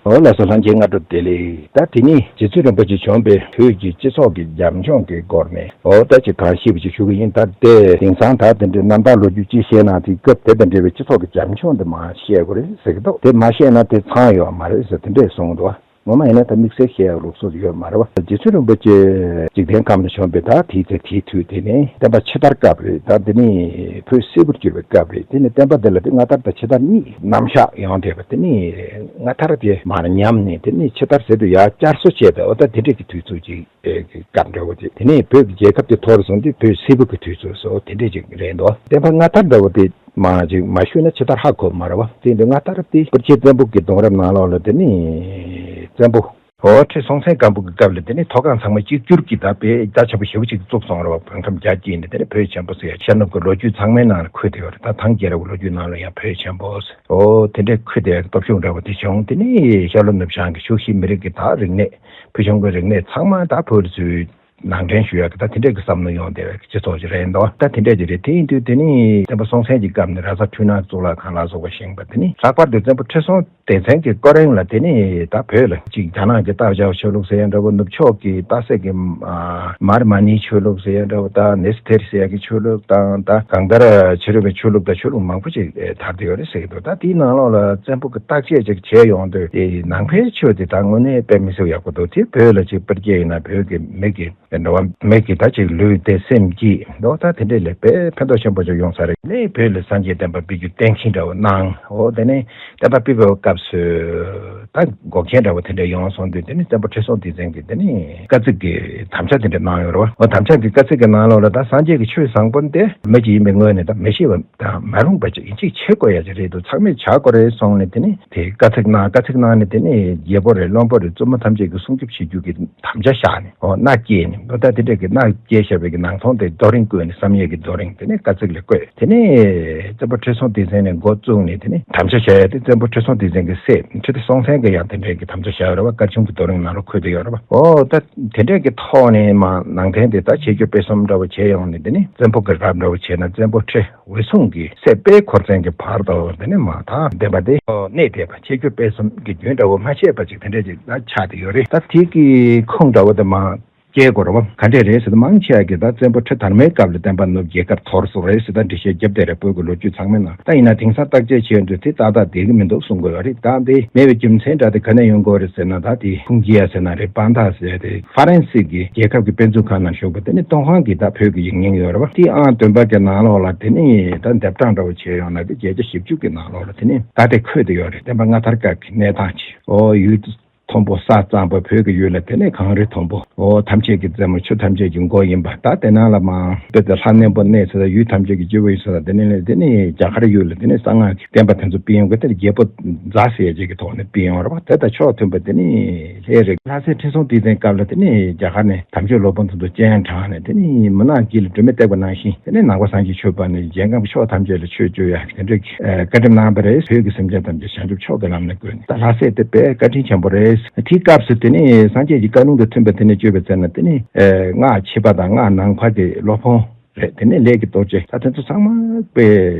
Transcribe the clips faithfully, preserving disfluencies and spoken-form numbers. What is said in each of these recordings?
འོ་ལགས་སོ། ལྷན་རྒྱས་སྔ་དྲོ་བདེ་ལེགས། ད་དེ་ནི་རྗེ་བཙུན་རིན་པོ་ཆེ་བྱོན་པའི་བོད་ཀྱི་སྤྱི་ཚོགས་ཀྱི་རྒྱབ་ལྗོངས་ཀྱི་སྐོར་ནས་འོ་ད་ཅིག་གང་ཤེས་པ་ཅིག་ཞུ་གི་ཡིན། ད་དེ་དེང་སང་ད་དེ་འདྲའི་རྣམ་ཐར་ལོ་རྒྱུས་ཅིག་བཤད་ན་དེ་སྐབས་དེ་དང་འབྲེལ་བའི་སྤྱི་ཚོགས་ཀྱི་རྒྱབ་ལྗོངས་དེ་མར་བཤད་དགོས་རེད་ཟེར་གི་འདུག་དེ་མ་བཤད་ན་དེ་ཚང་ཡོད་མ་རེད་ཟེར་དེ་འདྲས་གསུངས་འདུག་ངོ་མ་ཡིན་ན་ད་དམིགས་བསལ་བཤད་ཡག་ལུགས་སྲོལ་ཡོད་མ་རེད་བ། རྗེ་བཙུན་རིན་པོ་ཆེ་འཇིག་རྟེན་ཁམས་ལ་བྱོན་པའི་ད་དེའི་ཚེ་དེའི་དུས་དེ་ནི་བསྟན་པ་ཕྱི་དར་སྐབས་རེད། ད་དེ་ནི་བོད་སིལ་བུར་གྱུར་བའི་སྐབས་རེད། དེ་ནི་བསྟན་པ་འདི་ལ་དེ་སྔ་དར་དང་ཕྱི་དར་གཉིས་རྣམ་གཞག་ཡོང་བསྡད་པ། དེ་ནི་སྔ་དར་དེ་མར་ཉམས་ནས་དེ་ནི་ཕྱི་དར་ཟེར་དུས་ཡར་བསྐྱར་གསོ་བྱས་པའི་འོ་ད་དེ་འདྲས་ཀྱི་དུས་ཚོད་ཅིག་སྐབས་འདྲ་བོ་དེ། དེ་ནས་བོད་ཀྱི་རྒྱལ་ཁབ་དེ་འཐོར་སོང་དུས་བོད་སིལ་བུ་གི་དུས་ཚོད་སོགས་དེ་འདྲས་ཅིག་རེད་འདུག་བསྟན་པ་སྔ་དར་འདྲ་བོ་དེ་མ་ཅིག་མ་ཞུས་ན་ཕྱི་དར་ཧ་གོ་མ་རེད་བ། དེ་འདི་སྔ་དར་དེ་སྤུར་རྒྱལ་བཙན་པོ་གི་གདུང་རབས་ནང་ལོགས་ལ་དེ་ནི་བཙན་པོ་འོ་ཁྲི་སྲོང་བཙན་སྒམ་པོ་གི་སྐབས་ལ་དེ་ནི་མཐོ་སྒང་ཚང་མ་གཅིག་གྱུར་གྱི་ད་དཔེ་རྒྱ་ཆེན་པོ་ཞེ་པོ་ཅིག་བཙུགས་སོང་རེད་བ། བོད་ཁམས་རྒྱ་བསྐྱེད་ནས་དེ་ནི་བོད་ཆེན་པོ་ཟེར་ཡ་ཤར་ནུབ་ཀྱི་ལོ་རྒྱུས་ཚང་མའི་ནང་ལ་འཁོད་བསྡད་ཡོད་རེད། ད་ཐང་རྒྱལ་རབས་ཀྱི་ལོ་རྒྱུས་ནང་ལ་ཡང་བོད་ཆེན་པོ་ཟེར་འོ་དེ་འདྲས་འཁོད་བསྡད་ཡ་གི་སྟོབས་ཤུགས་འདྲ་བོ་དེ་བྱུང་། དེ་ནི་ཤར་ལྷོ་ནུབ་བྱང་གི་ཕྱོགས་བཞིའི་མི་རིགས་ཀྱི་ད་རིག་གནས། ཕུལ་བྱུང་གི་རིག་གནས་ཚང་མ་ད་བོད་ལ་ཚུར་ནང་འདྲེན་ཞུ་ཡག་གི་ད་དེ་འདྲས་ཀྱི་བསམ་བློ་ཡོང་བསྡད་པའི་སྤྱི་ཚོགས་ཅིག་རེད་འདུག་ད་དེ་འདྲས་ཀྱི་རེད། དེ་ཡིན་དུས་དེ་ནི་བསྟན་པ་སྲོང་བཙན་གྱི་སྐབས་ནས་ར་ས་འཕྲུལ་སྣང་གཙུག་ལག་ཁང་ལ་སོགས་པ་བཞེངས་པ་དེ་ནི་ལྷག་པར་དུ་བཙན་པོ་ཁྲི་སྲོང་ལྡེ་བཙན་གྱི་སྐུ་རིང་ལ་དེ་ནི་ད་བོད་ལ་གཅིག་རྒྱ་ནག་གི་སྟག་ཤར་ཆོས་ལུགས་ཟེར་ཡ་འདྲ་བོ། ནུབ་ཕྱོགས་ཀྱི་སྟག་གཟིག་གི་མར་མ་ཎིའི་ཆོས་ལུགས་ཟེར་ཡ་འདྲ་བོ། ད་ནེ་སི་ཐེར་ཟེར་ཡ་གི་ཆོས་ལུགས་དང་། ད་གང་ལྟར་ཕྱི་རོལ་པའི་ཆོས་ལུགས་དང་ཆོས་ལུགས་མང་པོ་ཅིག་དར་བསྡད་ཡོད་རེད་ཟེར་གྱི་འདུག་ད་དེའི་ནང་ལོགས་ལ་བཙན་པོ་གི་བརྟག་དཔྱད་ཅིག་བྱས་ཡོང་དུས་དེ་ནང་པའི་ཆོས་དེ་ད་དངོས་གནས་དཔེ་མི་སྲིད་ཡག་པོ་འདུག་དེ་བོད་ལ་ཅིག་སྤེལ་རྒྱུ་ཡིན་ན་བོད་ཀྱི་མི་གི་འགྲོ་བ་མི་གི་ད་ཅིག་ལུས་བདེ་སེམས་སྐྱིད་འདུག་ད་དེ་འདྲས་ལ་དཔེ་ཕན་ཐོགས་ཆེན་པོ་ཅིག་ཡོང་ས་རེད། ནས་བོད་ལ་སངས་རྒྱས་བསྟན་པ་སྤེལ་རྒྱུ་གཏན་འཁེལ་འདྲ་བོ་གནང་འོ། དེ་ནས་བསྟན་པ་སྤེལ་བའི་སྐབས་སུ་ད་འགོག་རྐྱེན་འདྲ་བོ་དེ་འདྲ་ཡོང་སོང་དུས་དེ་ནས་བཙན་པོ་ཁྲི་སྲོང་ལྡེ་བཙན་གྱིས་དེ་ནས་བཀའ་གཙིགས་ཀྱི་དམ་བཅའ་དེ་འདྲ་གནང་ཡོད་རེད་བ། འོ་དམ་བཅའ་གི་བཀའ་གཙིགས་ཀྱི་ནང་ལོགས་ལ་ད་སངས་རྒྱས་ཀྱི་ཆོས་བཟང་པོ་འདི་མི་གཅིག་ཡིན་པའི་ངོས་ནས་ད་མི་ཤེས་པ་དང་མ་རུངས་པ་ཅིག་ཡིན་གཅིག་བྱེད་དགོས་ཡ་ཅིག་རེད་འདུག་ཚང་མས་བྱ་དགོས་རེད་གསུངས་ནས་དེ་ནས་དེ་བཀའ་གཙིགས་གནང་། བཀའ་གཙིགས་གནང་ནས་དེ་ནས་རྒྱལ་པོ་རེད་བློན་པོ་རེད་བཙུན་མོ་ཐམས་ཅད་ཀྱི་སྲུང་སྐྱོབ་བྱེད་རྒྱུ་གི་དམ་བཅའ་བཞག་ནས་འོ་མནའ་བསྐྱལ་ནས་འོ་ད་དེ་འདྲ་གི་མནའ་བསྐྱལ་བཞག་པའི་གི་ནང་ཚང་དེ་རྡོ་རིང་བརྐོས་ནས་བསམ་ཡས་ཀྱི་རྡོ་རིང་དེ་ནས་བཀའ་གཙིགས་ལ་བརྐོས། དེ་ནས་བཙན་པོ་ཁྲི་སྲོང་ལྡེ་བཙན་ནས་འགོ་བཙུགས་ནས་དེ་ནས་དམ་བཅའ་བཞག་ཡ་དེ་བཙན་པོ་ཁྲི་སྲོང་ལྡེ་བཙན་གྱི་སྲས་ཁྲི་ལྡེ་སྲོང་བཙན་གྱིས་ཡང་དེ་འདྲའི་གི་དམ་བཅའ་བཞག་ཡོད་རེད་བ། སྐར་ཆུང་གི་རྡོ་རིང་ནང་ལ་འཁོད་བསྡད་ཡོད་རེད་བ། འོ་ད་དེ་འདྲའི་གི་ཐོག་ནས་མ་ནང་བསྟན་དེ་ད་ཆོས་བརྒྱུད་སྤེལ་གསུམ་འདྲ་བོ་བྱས་ཡོང་ནས་དེ་ནས་བཙན་པོ་གི་རབས་འདྲ་བོ་བྱས་ན་བཙན་པོ་ཁྲི་འོད་སྲུང་གི་སྲས་དཔལ་འཁོར་བཙན་གྱི་བར་དུ་དེ་ནས་མ་ད་བསྟན་པ་དེ་གནས་བསྡད་པ། ཆོས་བརྒྱུད་སྤེལ་གསུམ་གྱི་རྒྱུན་འདྲ་བོ་མ་ཆད་པ་ཅིག་དེ་འདྲ་ཅིག་ད་ཆགས་བསྡད་ཡོད་རེད། ད་དེ་གི་ཁུངས་འདྲ་བོ་དེ་མ་སྐྱེལ་དགོས་རེད་བ། ག་འདྲས་རེད་ཟེར་ན་མང་ཆེ་བ་གིས་ད་བཙན་པོ་ཁྲི་དར་མའི་སྐབས་ལ་བསྟན་པ་ནུབ་རྒྱལ་ཁབ་འཐོར་སོང་རེད་ཟེར་ད་འགྲེལ་བཤད་རྒྱབ་བསྡད་རེད། བོད་ཀྱི་ལོ་རྒྱུས་ཚང་མའི་ནང་། ད་ཡིན་ན་དེང་སང་བརྟག་དཔྱད་བྱས་དུས་དེ་ཏག་ཏག་བསྡད་ཀྱི་མི་འདུག་གསུང་གི་ཡོད་རེད། ད་འདི་མེད་པའི་རྒྱུ་མཚན་འདྲ་དེ་ག་ནས་ཡོང་གི་ཡོད་རེད་ཟེར་ན། ད་དེ་ཧུང་ཇི་ཡ་ཟེར་ན་རེད། པཱན་ཐ་ཟེར་ཡ་དེ་ཧྥ་རན་སི་གི་རྒྱལ་ཁབ་ཀྱི་དཔེ་མཛོད་ཁང་ནང་བཞུགས་པ་དེ་ནི་ཏུན་ཧོང་གི་ད་བོད་ཀྱི་ཡིག་རྙིང་ཡོད་རེད་བ། དེ་ཨང་བདུན་པ་གི་ནང་ལོགས་ལ་དེ་ནི་ད་འདེབས་གྲངས་འདྲ་བོ་བྱས་ཡོང་ན་དེ་བརྒྱད་བརྒྱ་བཞི་བཅུ་གི་ནང་ལོགས་ལ་དེ་ནི་ད་དེ་འཁོད་བསྡད་ཡོད་རེད། བསྟན་པ་སྔ་དར་སྐབས་ཀྱི་གནས་སྟངས་ཅིག་འོ་ཡུལ་མཐོན་པོ་ས་གཙང་པོ་བོད་ཀྱི་ཡུལ་ལ་དེ་ནས་གངས་རི་མཐོན་པོ། འོ་ཐམས་ཅད་ཀྱི་རྩེ་མོ་ཆུ་ཐམས་ཅད་ཀྱི་མགོ་ཡིན་པ། ད་དེ་ནང་ལ་མ་དཔེ་དེ་ལྷ་གནོན་པོ་གནས་ས་དང་ཡུལ་ཐམས་ཅད་ཀྱི་སྐྱེ་བོ་ཡིན་ས་དང་དེ་ནས་དེ་ནས་རྒྱ་གར་ཡུལ་ལ་དེ་ནས་གསང་སྔགས་ཀྱི་བསྟན་པ་དེ་ཚོ་སྤེལ་ཡོང་གི། དེ་རྒྱལ་པོ་རྫ་ཟེར་ཅིག་གི་ཐོག་ནས་སྤེལ་ཡོང་རེད་བ། དེ་དང་ཕྱོགས་མཐུན་པ་དེ་ནས་ལྷའི་རིགས་ལྷ་སྲས་ཁྲི་སྲོང་ལྡེ་བཙན་སྐབས་ལ་དེ་ནས་རྒྱ་གར་ནས་དམ་ཆོས་སློབ་དཔོན་ཚོ་དང་སྤྱན་དྲངས་ནས་དེ་ནས་མུན་ནག་དཀྱིལ་ལ་སྒྲོན་མེ་བཏེགས་པ་ནང་བཞིན་དེ་ནས་ནང་པ་སངས་རྒྱས་ཆོས་པ་ནས་རྒྱལ་ཁམས་ཕྱོགས་ཐམས་ཅད་ལ་ཆོས་སྤྱོད་ཡག་གི་དེ་འདྲའི་བཀའ་ཁྲིམས་གནང་བ་རེད། བོད་ཀྱི་སེམས་ཅན་ཐམས་ཅད་བྱང་ཆུབ་མཆོག་གི་ལམ་ནས་བཀོད་ནས། ད་ལྷ་སྲས་དེ་དཔེ་བཀའ་དྲིན་ཆེན་པོ་རེད། དེའི་སྐབས་སུ་དེ་ནས་སངས་རྒྱས་ཀྱི་བཀའ་ལུང་དང་མཐུན་པ་དེ་ནས་སྤྱོད་པའི་ཚེ་ན་དེ་ནས་ཨེ་སྔགས་ཕྱི་པ་དང་སྔགས་ནང་པ་གི་སློབ་དཔོན་རེད། དེ་ནས་ལས་ཀྱི་རྡོ་རྗེ་ད་དེ་ཚོ་ཚང་མ་དཔེ་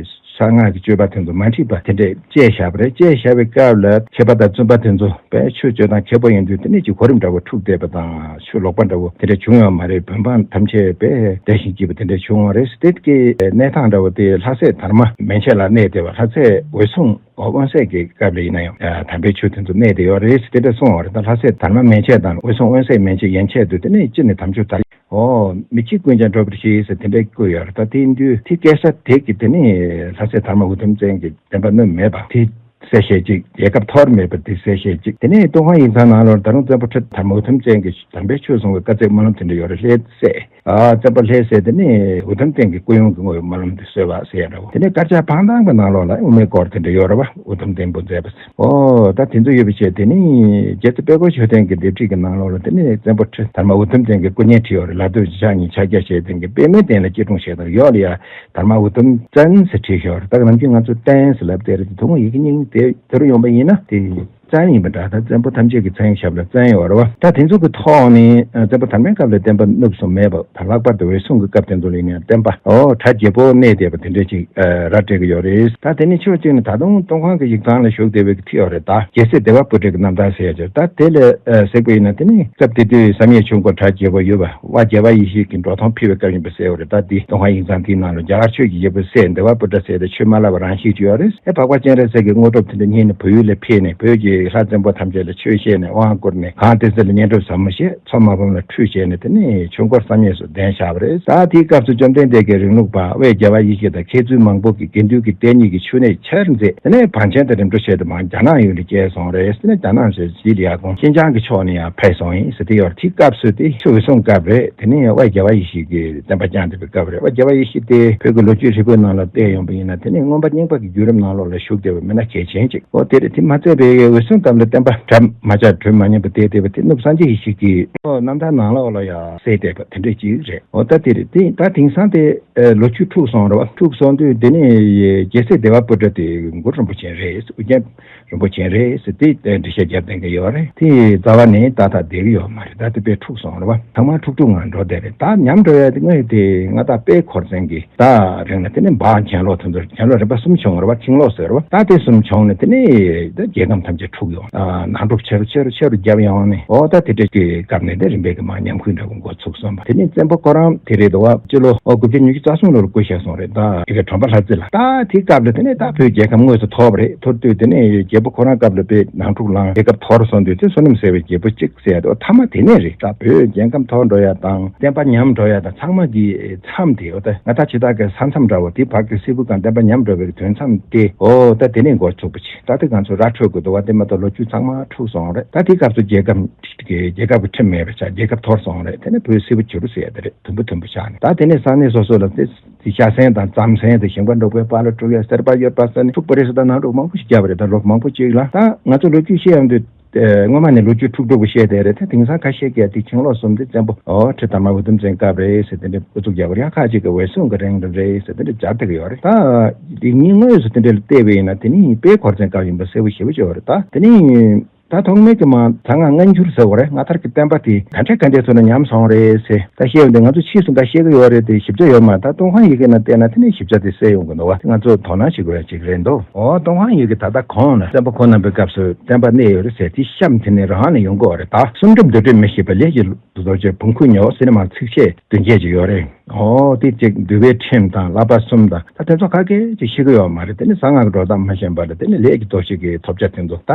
གསང་སྔགས་ཀྱི་སྤྱོད་པ་དེ་ཚོ་མ་འཁྲིད་པ་དེ་འདྲས་བཅད་བཞག་པ་རེད། བཅད་བཞག་པའི་སྐབས་ལ་མཁས་པ་དང་བཙུན་པ་དེ་ཚོ་དཔེ་ཆོས་སྤྱོད་སྟངས་མཁས་པོ་ཡིན་དུས་དེ་ནས་ཀྱི་གོ་རིམ་འདྲ་བོ་འཁྲུགས་བསྡད་པ་དང་ཆོས་ལོག་པ་འདྲ་བོ་དེ་འདྲས་བྱུང་ཡོད་མ་རེད། བོད་འབངས་ཐམས་ཅད་དཔེ་བདེ་ཞིང་སྐྱིད་པ་དེ་འདྲས་བྱུང་བ་རེད། དེ་གི་གནས་སྟངས་འདྲ་བོ་དེ་ལྷ་སྲས་དར་མ་མན་ཆད་ལ་གནས་བསྡད་པ། ལྷ་སྲས་འོད་སྲུང་འོ་དབོན་སྲས་ཀྱི་སྐབས་ལ་ཡིན་ན་ཡང་ཨ་དམ་པའི་ཆོས་དེ་ཚོ་གནས་བསྡད་ཡོད་རེད་ཟེར་དེ་འདྲ་གསུངས་པ་རེད། ད་ལྷ་སྲས་དར་མ་མན་ཆད་དང་འོད་སྲུང་དབོན་སྲས་མན་ཆད་ཡན་ཆད་དུ་དེ་ནས་སྤྱི་ནས་དམ་ཆོས་དར། འོ་མི་ཁྱི་ཀུན་ཀྱང་སྒྲོལ་བར་བྱེད་ཟེར་དེ་འདྲའི་བཀོད་ཡོད་རེད། ད་དེ་ཡིན་དུས་དེ་སྐད་ཆ་དེ་གི་དེ་ནས་ལྷ་སྲས་དར་མ་འུ་དུམ་བཙན་གྱི་བསྟན་པ་གནོན་མེད་པ་དེ་གསལ་བཤད་ཅིག་རྒྱལ་ཁབ་འཐོར་མེད་པ་དེ་གསལ་བཤད་ཅིག་དེ་ནས་ཏུན་ཧོང་ཡིག་ཚང་ནང་ལོགས་ད་རུང་བཙན་པོ་ཁྲི་དར་མ་འུ་དུམ་བཙན་གྱི་དམ་པའི་ཆོས་གསུང་བའི་བཀའ་སྩལ་སྨོན་ལམ་དེ་འདྲ་ཡོད་རེད། ལྷའི་སྲས། ཨ་བཙན་པོ་ལྷའི་སྲས་དེ་ནི་འུ་དུམ་བཙན་གྱི་སྐུ་ཡོན་གྱི་ངོ་བོའི་སྨོན་ལམ་དེ་གསོལ་བ་ཟེར་ཡ་འདྲ་བོ། དེ་ནས་དཀར་ཆག་འཕང་ཐང་གི་ནང་ལོགས་ལ་དབུ་མའི་སྐོར་དེ་འདྲ་ཡོད་རེད་བ། འུ་དུམ་བཙན་པོ་མཛད་པ་ཟེར། ཨོ་ད་དེ་ཚོ་ཡོད་པའི་ཆེད་དེ་ནི་རྗེ་བཙུན་དཔལ་མགོན་ཆོས་ལྡན་གྱི་ལྡེབས་བྲིས་ཀྱི་ནང་ལོགས་ལ་དེ་ནི་བཙན་པོ་ཁྲི་དར་མ་འུ་དུམ་བཙན་གྱི་སྐུ་བརྙན་བྲིས་ཡོད་རེད། ལ་སྟོད་ཀྱི་ཕྱག་གཉིས་ཕྱག་རྒྱ་བྱས་ལྡན་གྱི་པདྨའི་གདན་ལ་སྐྱིལ་ཀྲུང་བཞེས་དང་ཡོག་ལ་ཡ་དར་མ་འུ་དུམ་བཙན་ཟེར་བྲིས་ཡོད་རེད། ད་གི་ནམ་རྒྱུན་ང་ཚོ་བསྟན་ཟེར་ལབ་བསྡད་རེད། དེ་ཐུན་མོང་ཡི་གེ་རྙིང་དེ་དེ་རུ་ཡོང་པ་ཡིན་ན་དེ། བཙན་ཡིན་པ་འདྲ། ད་བཙན་པོ་ཐམས་ཅད་ཀྱི་མཚན་ཞབས་ལ་བཙན་ཡོད་རེད་བ། ད་དེ་ཚོ་གི་ཐོག་ནས་ཨ་བཙན་པོ་དར་མའི་སྐབས་ལ་བསྟན་པ་བསྣུབས་སོང་མེད་པ། ད་ལྷག་པར་དུ་འོད་སྲུང་གི་སྐབས་དེ་ཚོ་ལ་ཡིན་ན་བསྟན་པ་ཨོ་གྲ་རྒྱས་པོ་གནས་བསྡད་པ་དེ་འདྲ་ཅིག་ཨ་ར་སྤྲད་ཀྱི་ཡོད་རེད། ད་དེ་ནས་ཕྱོགས་གཅིག་ནས་ད་དུང་ཏུན་ཧོང་གི་ཡིག་ཚང་ལ་བཞུགས་བསྡད་པའི་གི་ཁྲིད་ཡོད་རེད། ད་རྒྱལ་སྲས་བདེ་བ་པུ་ཏྲ་གི་རྣམ་ཐར་ཟེར་ཡ་ཅིག་ད་དེ་ལ་ཨ་གཟིགས་པ་ཡིན་ན་དེ་ནས་སྐབས་དེ་དུས་བསམ་ཡས་ཆོས་འཁོར་གྲ་རྒྱས་པོ་ཡོད་པ། དབའ་རྒྱལ་བ་ཡེ་ཤེས་ཀྱིས་འགྲོ་སྟངས་ཕུལ་བའི་སྐབས་ཡིན་པ་གསལ་བ་རེད། ད་འདི་ཏུན་ཧོང་ཡིག་ཚང་དེའི་ནང་ལ་རྒྱ་གར་ཆོས་ཀྱི་རྒྱལ་པོ་སྲས་བདེ་བ་པུ་ཏྲ་ཟེར་ཏེ་ཆོས་མ་བསླབ་པ་རང་བཞིན་ཅིག་ཡོད་རེད། ཨེ་འཕགས་པ་སྤྱན་རས་གཟིགས་ཀྱི་དངོས་གྲུབ་དེ་འདྲ་བརྙེས་ནས་བལ་ཡུལ་ལ་ཕེབས་ནས་བོད་ཀྱི་ལྷ་བཙན་པོ་ཐམས་ཅད་ལ་ཆོས་བཤད་ནས་དབང་བསྐུར་ནས་གངས་ཏི་སེ་ལ་བསྙེན་སྒྲུབ་ཟབ་མོ་བཤད། མཚོ་མ་ཕམ་ལ་ཁྲུས་བྱས་ནས་དེ་ནས་ཆོས་འཁོར་བསམ་ཡས་སུ་གདན་བཞག་པ་རེད། ད་དེའི་སྐབས་སུ་བཅོམ་ལྡན་འདས་ཀྱིས་རིང་ལུགས་པ་དབའི་རྒྱལ་བ་ཡེ་ཤེས་དང་མཁས་བཙུན་མང་པོ་གིས་དགེ་འདུན་གྱི་གཏན་ཉིད་ཀྱི་ཆོས་གནས་ཆེར་མཛད། དེ་ནས་བང་ཆེན་དང་རིམ་གྲོ་བྱས་ཏེ་མར་རྒྱ་ནག་ཡུལ་ལ་བསྐྱལ་སོང་རེད། དེ་ནས་རྒྱ་ནག་ཟེར་ཅི་ལ་ཡ་གོང་ཤིན་ཅང་གི་ཕྱོགས་ནས་ཡང་ཕེབས་སོང་ཡིན་ཟེར་དེ་ཡོད་རེད། དེའི་སྐབས་སུ་དེ་ཆུ་འོད་སྲུང་སྐབས་རེད། དེ་ནས་དབའི་རྒྱལ་བ་ཡེ་ཤེས་ཀྱིས་བསྟན་པ་བསྐྱངས་བསྡད་པའི་སྐབས་རེད། དབའི་རྒྱལ་བ་ཡེ་ཤེས་དེ་བོད་ཀྱི་ལོ་རྒྱུས་ཧྲིལ་པོའི་ནང་ལ་བལྟས་ཡོང་པ་ཡིན་ན་དེ་ནས་མངོན་པ་རྙིང་པ་གི་བརྒྱུད་རིམ་ནང་ལོགས་ལ་ཞུགས་བསྡད་པ་མི་སྣ་གལ་ཆེན་ཅིག་འོ་དེ་རེད། དེ་མ་ཚད་པའི་འོད་སྲུང་སྐབས་ལ་བསྟན་པ་གྲ་མ་ཆག་གྲོལ་མ་ཉམས་པ་དེ་བསྡད་པ་དེ་གནུབས་སངས་རྒྱས་ཡེ་ཤེས་ཀྱི་རྣམ་ཐར་ནང་ལོགས་ལ་ཡང་གསལ་བསྡད་པ་དེ་འདྲ་ཅིག་རེད། འོ་ད་དེ་རེད། དེ་ད་དེང་སང་དེ་ལོ་རྒྱུས་འཁྲུགས་སོང་རེད་བ། འཁྲུགས་སོང་དུས་དེ་ནས་རྒྱལ་སྲས་བདེ་བ་པུ་ཏྲ་དེ་གུ་རུ་རིན་པོ་ཆེ་རེད། ཨོ་རྒྱན་རིན་པོ་ཆེ་རེད་ཟེར་དེ་འགྲེལ་བཤད་རྒྱབ་བསྡད་མཁན་ཡོད་རེད། དེ་རྩ་བ་ནས་ཏག་ཏག་བསྡད་ཀྱི་ཡོད་མ་རེད། ད་དེ་དཔེ་འཁྲུགས་སོང་རེད་བ། ཚང་མ་འཁྲུག་འཁྲུག་ངང་འགྲོ་བསྡད་རེད། ད་ཉམས་འགྲོ་ཡ་དེ་དངོས་དེ་ང་ད་དཔལ་འཁོར་ཚན་གྱི་ད་རིང་ལ་དེ་ནས་འབའ་གྱེན་ལོག་དེ་ཚོ་གྱེན་ལོག་རིམ་པ་གསུམ་བྱུང་རེད་བ། ཆིང་ལོག་ཟེར་བ། ད་དེ་གསུམ་བྱུང་ནས་དེ་ནས་ད་རྒྱལ་ཁམས་ཐམས་ཅད་འཁྲུག་ཡོང་། ནང་འཁྲུག་ཆེ་རུ་ཆེ་རུ་ཆེ་རུ་བརྒྱབ་ཡོང་ནས་ཨོ་ད་དེ་འདྲ་གི་སྐབས་ནས་དེ་རིམ་པས་ཀྱི་མར་ཉམས་རྒུད་འདྲ་བོ་འགོ་ཚུགས་སོང་བ། དེ་ནས་བཙན་པོ་ཁོ་རང་དེ་རེད་འདུག་བ། སྤྱི་ལོ་ཨོ་དགུ་བརྒྱ་ཉི་ཤུ་རྩ་གསུམ་ལོར་སྐུ་གཤེགས་སོང་རེད། ད་ཡི་གེ་དྲོན་པ་ལྷ་རྩེ་ལ། ད་དེའི་སྐབས་ལ་དེ་ནས་ད་བོད་རྒྱལ་ཁམས་དངོས་སུ་ཐོར་བ་རེད། ཐོར་དུས་དེ་ནས་རྒྱལ་པོ་ཁོ་རང་སྐབས་ལ་དཔེ་ནང་འཁྲུག་ལངས། རྒྱལ་ཁབ་ཐོར་སོང་དུས་དེ་བསོད་ནམས་ཟེར་བའི་རྒྱལ་པོ་གཅིག་ཟེར་ཡ་དེ་ཐ་མ་དེ་ནས་རེད། ད་བོད་རྒྱལ་ཁམས་ཐོར་འགྲོ་ཡ་དང་བསྟན་པ་ཉམས་འགྲོ་ཡ་དང་ཚང་མ་གི་མཚམས་དེ་ཨོ་ད་ང་ད་ཇི་ལྟར་གི་ས་མཚམས་འདྲ་བོ་དེ་བར་གྱི་སིལ་བུ་གང་བསྟན་པ་ཉམས་འགྲོ་བའི་དོན་མཚམས་དེ་ཨོ་ད་དེ་ནས་འགོ་ཚུགས་པ་ཅིག་ད་དེ་ང་ཚོ་ར་འཕྲོད་དགོས་འདུག་བ། དེ་མ་གཏོགས་ལོ་རྒྱུས་ཚང་མ་འཁྲུགས་སོང་རེད། ད་དེའི་སྐབས་སུ་རྒྱལ་ཁམས་རྒྱལ་ཁབ་ཀྱི་ཁྲིམས་མེད་པ་ཆགས། རྒྱལ་ཁབ་འཐོར་སོང་རེད། དེ་ནས་བོད་སིལ་བུ་བྱུ་རུ་ཟེར་ཡ་དེ་རེད། དུམ་བུ་དུམ་བུ་ཆགས་ནས་ད་དེ་ནས་ས་གནས་སོ་སོ་ལ་དེ་དེ་ཤ་ཟན་དང་རྩམ་ཟན་དེ་ཞིང་པ་འབྲོག་པའི་པཱ་ལགས་དཀྲུག་ཡ་སེར་པ་གཡོར་པ་ཟེར་ནས་འཁྲུག་པ་རེད་ཟེར། ད་ནང་འཁྲུག་མང་པོ་ཞིག་བརྒྱབ་པ་རེད། ད་ལོ་མང་པོ་ཅིག་ལ་ད་ང་ཚོ་ལོ་རྒྱུས་བཤད་ཡོང་དུས་དེ་སྔོན་མ་ནས་ལོ་རྒྱུས་འཁྲུག་འཁྲུག་པོ་བཤད་བསྡད་རེད། ད་དེང་སང་ཁ་ཤས་ཀྱིས་དེ་ཆིང་ལོག་གསུམ་དེ་བཙན་པོ་ཨོ་ཁྲི་དར་མ་འུ་དུམ་བཙན་སྐབས་རེད་ཟེར་དེ་འདྲ་ཨུ་ཚུགས་རྒྱག་པ་རེད། ཡང་ཁ་ཅིག་གིས་འོད་སྲུང་གི་རིང་ལ་རེད་ཟེར་དེ་འདྲ་སྦྱར་བསྡད་ཀྱི་ཡོད་རེད། ད་དེ་ཉིད་དངོས་སུ་དེ་འདྲ་ལ་བལྟས་པ་ཡིན་ན་དེ་ནི་དཔལ་འཁོར་ཚན་སྐབས་ཡིན་པ་གསལ་པོ་ཞེ་པོ་ཅིག་ཡོད་རེད། ད་དེ་ནི་ད་ཐོག་མའི་གི་མ་གསང་སྔགས་སྔ་འགྱུར་ཟེར་བ་རེད། སྔ་དར་གྱི་བསྟན་པ་དེ་ག་འདྲ་ག་འདྲའི་ཐོག་ནས་ཉམས་སོང་རེད་ཟེར། ད་བཤད་ཡོང་དུས་ང་ཚོ་ཕྱིས་སུ་འགའ་ཤེས་ཀྱི་ཡོད་རེད་དེ་ཞིབ་ཆ་ཡོད་མ་རེད། ད་ཏུན་ཧོང་ཡི་གེ་ནང་བལྟས་ན་དེ་ནས་ཞིབ་ཆ་དེ་གསལ་ཡོང་གི་འདུག་བ། དེ་ང་ཚོ་དོ་སྣང་བྱེད་དགོས་ཡ་ཅིག་རེད་འདུག་ཨོ་ཏུན་ཧོང་ཡི་གེ་ད་ལྟ་གོང་ན་བཙན་པོ་ཁོང་རྣམ་པའི་སྐབས་སུ་བསྟན་པ་གནས་ཡོད་རེད་ཟེར་དེ་གཤམ་དེ་ནས་རང་ནས་ཡོང་གི་ཡོད་རེད། ད་གསུང་རབ་འདུལ་ཁྲིམས་མི་ཤེས་པ་ལས་ཀྱི་རྡོ་རྗེ་བོང་ཁུ་ཉོག་ཟེར་ནས་མ་ཚིགས་བཅད་བདུན་བརྒྱད་ཅིག་ཡོད་རེད། ཨོ་དེ་གཅིག་འདུལ་བའི་ཁྲིམས་དང་བསླབ་པ་གསུམ་དང་ད་དེ་ཚོ་ག་གེ་ཅིག་ཤེས་ཀྱི་ཡོད་མ་རེད། དེ་ནི་གསང་སྔགས་ཀྱི་འགྲོ་སྟངས་མ་ཤེས་པ་ལ་དེ་ནི་ལས་ཀྱི་རྡོ་རྗེ་གི་ཐོབ་བྱ་དེ་ཚོ་ད་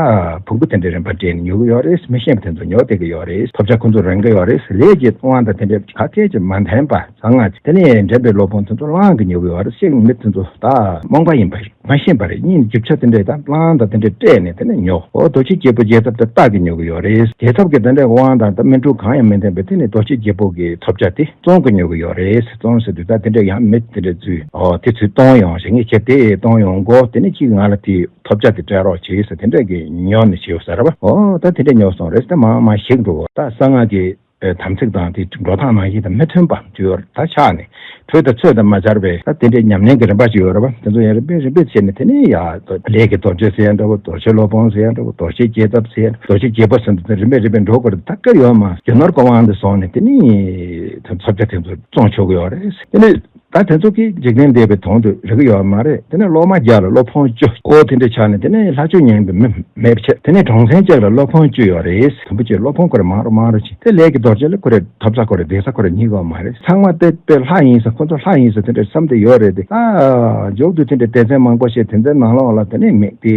བོང་བུ་དེ་འདྲའི་རིམ་པ་སྤྲད་ནས་ཉོ་གི་ཡོད་རེད། མི་ཤེས་པ་དེ་ཚོ་ཉོ་བསྡད་ཀྱི་ཡོད་རེད། ཐོབ་བྱ་ཁོ་ཚོ་རན་གྱི་ཡོད་རེད། ལས་ཀྱི་དབང་དང་དེ་འདྲའི་ག་གེ་ཅིག་མ་ལྡན་པ་གསང་སྔགས་དེ་ནི་འདྲེན་པའི་སློབ་དཔོན་དེ་ཚོ་བླངས་ཀྱི་ཉོ་གི་ཡོད་རེད། ཤེས་མི་དེ་ཚོ་ད་རྨོངས་པ་ཡིན་པ་རེད། མ་ཤེས་པ་རེད། སྙིང་རྒྱུ་ཆ་དེ་འདྲས་དང་བླང་དང་དེ་འདྲས་སྤྲད་ནས་དེ་ནས་ཉོ། ཨོ་རྡོ་རྗེ་རྒྱལ་པོ་རྒྱལ་ཚབ་དེ་རྟགས་ཀྱིས་ཉོ་གི་ཡོད་རེད། རྒྱལ་ཚབ་ཀྱི་དེ་འདྲས་དབང་དང་ད་སྨིན་དྲུག་གང་ཡང་མི་ལྡན་པའི་དེ་ནས་རྡོ་རྗེ་རྒྱལ་པོ་གི་ཐོབ་བྱ་དེ་བཙོང་གི་ཉོ་གི་ཡོད་རེད། བཙོང་ཟེར་དུས་ད་དེ་འདྲས་ཡང་མི་དེ་འདྲས་འཛུལ། ཨོ་དེ་ཚུར་གཏོང་ཡོང་ཞེས་ངས་ཁྱེད་དེ་གཏོང་ཡོང་གོ་དེ་ནས་ཁྱེད་ང་ལ་དེ་ཐོབ་བྱ་དེ་སྤྲད་རོགས་བྱེད་ཟེར་དེ་འདྲས་ཀྱི་ཉོ་ནས་བྱེད་ཡོད་ས་རེད་པ། ཨོ་ད་དེ་འདྲས་ཉོ་སོང་རེད། ད་མང་མང་ཞིག་འགྲོ་གོ་ད་གསང་སྔགས་ཀྱི། དམ་ཚིག་དང་དེ་འགྲོ་སྟངས་ནང་བཞིན་དང་མི་མཐུན་པ་དུས་ཡོར་ད་ཆགས་ནས་དྲོད་དང་ཚོད་དང་མ་སྦྱར་བའི་ད་དེ་འདྲའི་ཉམས་ལེན་གྱི་རིམ་པ་ཅིག་ཡོད་རེད་པ། དེ་ཚོ་ཡང་རིམ་པས་རིམ་པས་བྱས་ནས་དེ་ནས་ཡ་ལས་ཀྱི་རྡོ་རྗེ་ཟེར་ཡ་འདྲ་བོ་རྡོ་རྗེ་སློབ་དཔོན་ཟེར་ཡ་འདྲ་བོ་རྡོ་རྗེ་རྒྱལ་ཚབ་ཟེར་ཡ་རྡོ་རྗེ་རྒྱལ་པོ་ཟེར་འདུག་རིམ་པས་རིམ་པས་འགྲོ་དགོས་རེད། ད་སྐབས་ཡོད་མ་རྒྱུ་ནོར་གྱི་དབང་དུ་སོང་ནས་དེ་ནས་ཚོགས་བརྒྱ་དེ་ཚོ་བཙོང་ཆོག་གི་ཡོད་རེད། དེ་ནས། ད་དེ་ཚོ་གིས་འཇིག་རྟེན་འདས་པའི་དོན་དུ་རིག་གི་ཡོད་མ་རེད། དེ་ནས་སློབ་མ་བརྒྱ་ལ་སློབ་དཔོན་བཅུ། ཨོ་དེ་འདྲ་ཆགས་ནས་དེ་ནས་ལྷ་ཆོས་ཉན་པའི་མི་མེད་པ་བྱས། དེ་ནས་གྲོང་གསེབ་གཅིག་ལ་སློབ་དཔོན་བཅུ་ཡོད་རེད། དུམ་བུ་གཅིག་སློབ་དཔོན་ཁོ་རེ་མང་རུ་མང་རུ་ཕྱིན། དེ་ལས་ཀྱི་རྡོ་རྗེ་ལ་ཁོ་རེ་ཐོབ་ས་ཁོ་རེ་བསྡད་ས་ཁོ་རེ་རྙེད་ཀྱི་ཡོད་མ་རེད། ཚང་མ་དེ་དཔེ་ལྷ་ཡིན་ཟེར་ཁོ་ཚོ་ལྷ་ཡིན་ཟེར་དེ་འདྲ་བསམ་བསྡད་ཡོད་རེད་དེ། ཨ་མཇུག་ཏུ་དེ་འདྲ་སྡེ་ཚན་མང་པོ་ཞིག་དེ་ཚོའི་ནང་ལོགས་ལ་དེ་ནས་མེད་དེ།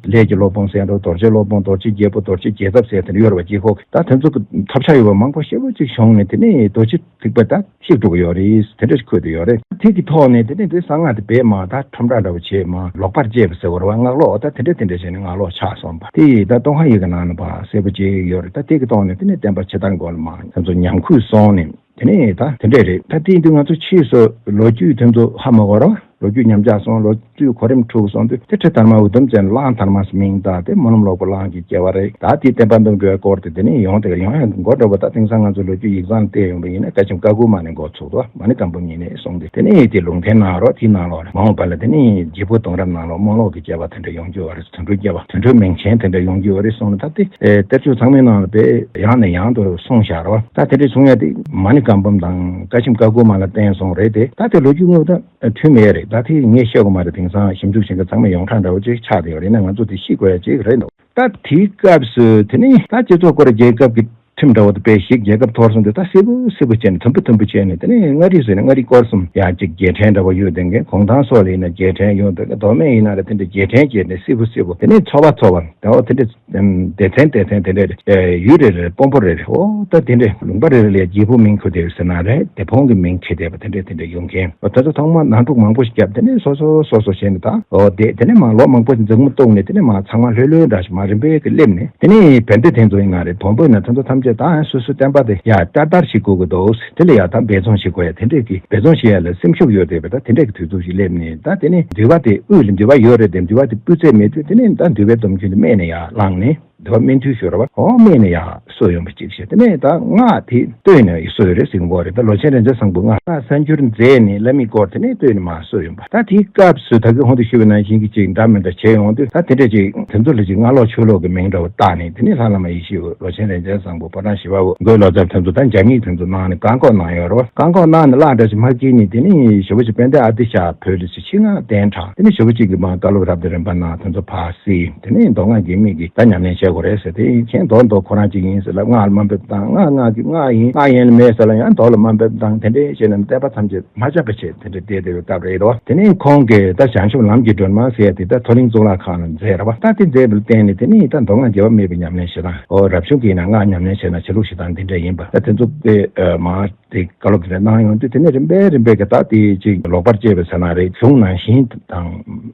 ལས་ཀྱི་སློབ་དཔོན་ཟེར་འགྲོ་རྡོ་རྗེ་སློབ་དཔོན་རྡོ་རྗེ་རྒྱལ་པོ་རྡོ་རྗེ་རྒྱལ་ཚབ་ཟེར་དེ་འདྲ་ཡོད་རེད་པ། དཀྱིལ་འཁོར་ད་དེ་ཚོ་གི་ཐོབ་ཆ་ཡོད་པ་མང་པོ་ཞེ་པོ་ཅིག་བྱུང་ནས་དེ་ནས་རྡོ་རྗེ་ཐེག་པ་ད་གཤེགས་འགྲོ་གི་ཡོད་རེད། དེ་འདྲ་ཞིག་འཁོད་དེ་ཡོད་རེད། དེ་གི་ཐོག་ནས་དེ་ནས་དེ་གསང་སྔགས་དེ་བས་མ་ད་ཁྲོམ་བསྒྲགས་འདྲ་བོ་བྱས་མ་ལོག་པར་བཅད་པ་ཟེར་བ་རེད་བ། སྔགས་ལོག་ད་དེ་འདྲ་དེ་འདྲ་བྱས་ནས་སྔགས་ལོག་ཆགས་སོང་བ་དེ་ད་ཏུན་ཧོང་ཡིག་གི་ནང་ནས་ཕར་གསལ་པོ་བྱས་ཡོད་རེད། ད་དེ་གི་ཐོག་ནས་དེ་ནས་བསྟན་པ་ཕྱི་དར་འགོ་ལ་མ་ང་ཚོ་ཉམས་རྒུད་སོང་ནས་དེ་ནས་ད་དེ་འདྲ་རེད། ད་དེ་ཡིན་དུས་ང་ཚོ་ཕྱིས་སུ་ལོ་རྒྱུས་དེ་ཚོ་ཧ་མ་གོ་ར་བ། ལོ་རྒྱུས་ཉམས་ཆག་སོང་། ལོ་རྒྱུས་གོ་རིམ་འཁྲུགས་སོང་དུས་དེ་ཁྲི་དར་མ་འུ་དུམ་ཅན་གླང་དར་མ་སྨིན་སྟེ་དེ་སྨོན་ལམ་ལོག་པ་གླང་གིས་སྐྱེ་བ་རེད། ད་དེ་བསྟན་པ་འདུམ་འགྲོ་བའི་སྐོར་དེ་དེ་ནས་ཡོང་དེ་ཡོང་ཡང་མགོ་འགྲོ་བ། ད་དེང་སང་ང་ཚོ་ལོ་རྒྱུས་ཡིག་ཚང་བལྟས་ཡོང་པ་ཡིན་ན་བཀའ་ཆེམས་བཀའ་བསྒོ་མ་ནས་འགོ་ཚུགས་དོ། མ་ཎི་བཀའ་འབུམ་ཡིན་ནས་གསུངས་ཏེ་དེ་ནས་དེ་ལུང་བསྟན་གནང་རོགས། དེ་གནང་རོགས་རེད། མ་འོངས་པ་ལ་དེ་ནས་རྗེ་བོ་གདུང་རབས་ནང་ལོགས་སྨོན་ལོག་གི་སྐྱེ་བ་དེ་འདྲ་ཡོང་རྒྱུ་བ་རེད། དུད་འགྲོའི་སྐྱེ་བ། དུད་འགྲོའི་མིང་ཅན་དེ་འདྲ་ཡོང་རྒྱུ་བ་རེད་གསུངས་ནས། ད་དེ་གཏེར་ཆོས་ཚང་མའི་ནང་ལ་དཔེ་ཡང་ནས་ཡང་དུ་གསུངས་བཞག་རོགས། ད་དེ་འདྲ་གསུང་ཡ་དེ་མ་ཎི་བཀའ་འབུམ་དང་བཀའ་ཆེམས་བཀའ་བསྒོ་མ་ལ་བརྟེན་སོང་རེད་དེ། ད་དེ་ལོ་རྒྱུས་དངོས་དང་མཐུན་མེད་རེད། ད་དེ་ངས་བཤད་དགོས་མ་རེད། དེང་སང་ཞིབ་འཇུག་བྱེད་མཁན་ཚང་མས་ཡོངས་གྲགས་འདྲ་བོ་ཅིག་ཆགས་བསྡད་ཡོད་རེད། ཡིན་ན་ང་ཚོ་དེ་ཤེས་དགོས་ཡ་ཅིག་རེད་འདུག་ད་དེའི་སྐབས་སུ་དེ་ནི་ད་སྤྱི་ཚོགས་སྐོར་རྒྱལ་ཁབ་ཀྱི་ཁྲིམས་འདྲ་བོ་དེ་དཔེ་ཞིག་རྒྱལ་ཁབ་འཐོར་སོང་དུས་ད་སིལ་བུ་སིལ་བུ་བྱས་ནས་དུམ་བུ་དུམ་བུ་བྱས་ནས། དེ་ནས་མངའ་རིས་ཟེར་ནས་མངའ་རིས་སྐོར་གསུམ་ཡང་ཅིག་རྒྱལ་ཕྲན་འདྲ་བོ་ཡོད། དེ་གའི་གུང་ཐང་སོགས་ལ་ཡིན་ན་རྒྱལ་ཕྲན་ཡོད། དེ་གའི་མདོ་སྨད་ཡིན་ན་ར་དེ་འདྲ་རྒྱལ་ཕྲན་བྱས་ནས་སིལ་བུ་སིལ་བུ་དེ་ནས་ཚོ་བ་ཚོ་བ་དེ་འོ་དེ་འདྲ་སྡེ་ཚན་སྡེ་ཚན་དེ་འདྲ་རེ། ཡུལ་རེ་རེ་དཔོན་པོ་རེ་རེ། འོ་ད་དེ་འདྲ་ལུང་པ་རེ་རེ་ལ་རྒྱལ་པོ་མིང་ཁུར་བསྡད་པ་ཟེར་ན་རེད། སྡེ་དཔོན་གྱི་མིང་བྱེད་བསྡད་པ་དེ་འདྲ་དེ་འདྲ་ཡོང་མཁན། འོ་དེ་ཚོ་ཚང་མ་ནང་འཁྲུག་མང་པོ་ཞིག་བརྒྱབ། དེ་ནས་སོ་སོ་སོ་སོ་བྱས་ནས་ད་འོ་དེ་དེ་ནས་མ་ལོ་མང་པོ་ཞིག་མཛུབ་མོ་གཏུགས་ནས་དེ་ནས་མ་ཚང་མ་ལྷོད་ལྷོད་འདྲ་ཞིག་མ་རིམ་པས་ཀྱི་སླེབས་ནས། དེ་ནས་བན་དེ་དེ་ཚོ་ཡིན་ན་རེད། བོན་པོ་ཡིན་ན་དེ་ཚོ་ཐམས་ཅད་ད་སོ་སོའི་བསྟན་པ་དེ་ཡ་བསྐྱར་དར་ཞིག་དགོས་ཀྱི་འདུག་དེ་ལ་ཡ་ད་འབད་བརྩོན་ཞིག་དགོས་ཡ། དེ་འདྲས་ཀྱི་འབད་བརྩོན་བྱེད་ཡ་ལ་སེམས་ཤུགས་ཡོད་བསྡད་པ་ད་དེ་འདྲས་ཀྱི་དུས་ཚོད་ཞིག་སླེབས་ནས། ད་དེ་ནས་འདུལ་བ་དེ་དབུས་ལ་འདུལ་བ་ཡོད་རེད་དེ། འདུལ་བ་དེ་སྤུས་ཚད་མེད་དུས་དེ་ནས་ད་འདུལ་བའི་སྡོམ་རྒྱུན་དེ་སྨྲས་ནས་ཡར་བླངས་ནས། འདུལ་བ་སྨན་ཐུན་ཞུ་ར་བ་འོ་སྨྲས་ནས་ཡར་གསོལ་ཡོང་པ་གཅིག་བྱས། དེ་ནས་ད་སྔགས་དེ་བསྟོད་ནས་གསོལ་རེད་ཟེར་གྱི་ཡོད་རེད། ད་ལོ་ཆེན་རིན་ཆེན་བཟང་པོ་སྔགས་སྔགས་གསར་འགྱུར་མཛད་ནས་བླ་མའི་སྐོར་དེ་ནས་བསྟོད་ནས་མར་གསོལ་ཡོང་པ། ད་དེའི་སྐབས་སུ་ད་གིན་གོང་དུ་ཞུས་པ་ནང་བཞིན་གྱི་ཅིག་འདྲ་མི་འདྲ་བྱས་ཡོང་དུས། ད་དེ་འདྲ་ཅིག་དེ་ཚོ་ལ་ཅིག་སྔགས་ལོག་ཆོས་ལོག་གི་མིང་འདྲ་བོ་བཏགས་ནས། དེ་ནས་ལྷ་བླ་མ་ཡེ་ཤེས་འོད། ལོ་ཆེན་རིན་ཆེན་བཟང་པོ། ཕོ་བྲང་ཞི་བ་འོད། མགོན་ལོ་ཙཱ། དེ་ཚོ་ད་འཇམ་ཡིག་དེ་ཚོ་གནང་ནས་བཀག་འགོག་གནང་ཡོད་རེད་བ། བཀག་འགོག་གནང་ནས་བརླག་འདྲ་ཞིག་མ་སྐྱེས་ནས། དེ་ནས་ཞེ་པོ་ཅིག་དཔལ་ལྡན་ཨ་ཏི་ཤ་བོད་ལ་ཅིག་ཆེད་མངགས་གདན་དྲངས། དེ་ནས་ཞེ་པོ་ཅིག་གིས་མར་བཀའ་སློབ་རབ་དང་རིམ་པ་གནང་། དེ་ཚོ་ཕར་བསིལ། དེ་ནས་མདོ་སྔགས་ཀྱི་མི་གིས་ད་ཉམས་ལེན་བྱེད་དགོས་རེད་ཟེར། དེ་ཁྱེད་མདོ་མདོ་ཁོ་རང་ཅིག་ཡིན་ཟེར་ལབ། སྔགས་ལ་དམའ་འབེབས་བཏང་། སྔགས་སྔགས་ཀྱི་སྔགས་ཡིན། སྔགས་ཡིན་ལ་མེད་ཟེར་ལབ་ཡང་མདོ་ལ་དམའ་འབེབས་བཏང་། དེ་འདྲས་བྱས་ནས་བསྟན་པ་ཐམས་ཅད་མ་ཆགས་པ་བྱས་དེ་འདྲས་བསྡད་བསྡད་པའི་སྐབས་རེད་དོ། དེ་ནས་ཁོང་གིས་ད་བྱང་ཆུབ་ལམ་གྱི་སྒྲོན་མ་ཟེར་ཡ་དེ་ད་མཐོ་གླིང་གཙུག་ལག་ཁང་ལ་མཛད་ར་བ། ད་དེ་མཛད་པ་ལ་བརྟེན་ནས་དེ་ནས་ད་མདོ་སྔགས་འགལ་བ་མེད་པའི་ཉམས་ལེན་བྱེད་སྟངས། འོ་རབ་བྱུང་གི་ཡིན་ན་སྔགས་ཉམས་ལེན་བྱེད་སྟངས་བྱེད་ལུགས་བྱེད་སྟངས་འདི་འདྲས་ཡིན་པ། ད་དེ་ཚོ་དཔེ་མ་དེ་བཀའ་སློབ་དེ་འདྲ་གནང་ཡོང་དུས། དེ་ནས་རིམ་པས་རིམ་པས་ཀྱི་ད་དེ་ཅིག་ལོག་པར་སྤྱད་པ་ཟེར་ན་རེད། གཞུང་ནང་བཞིན་དང་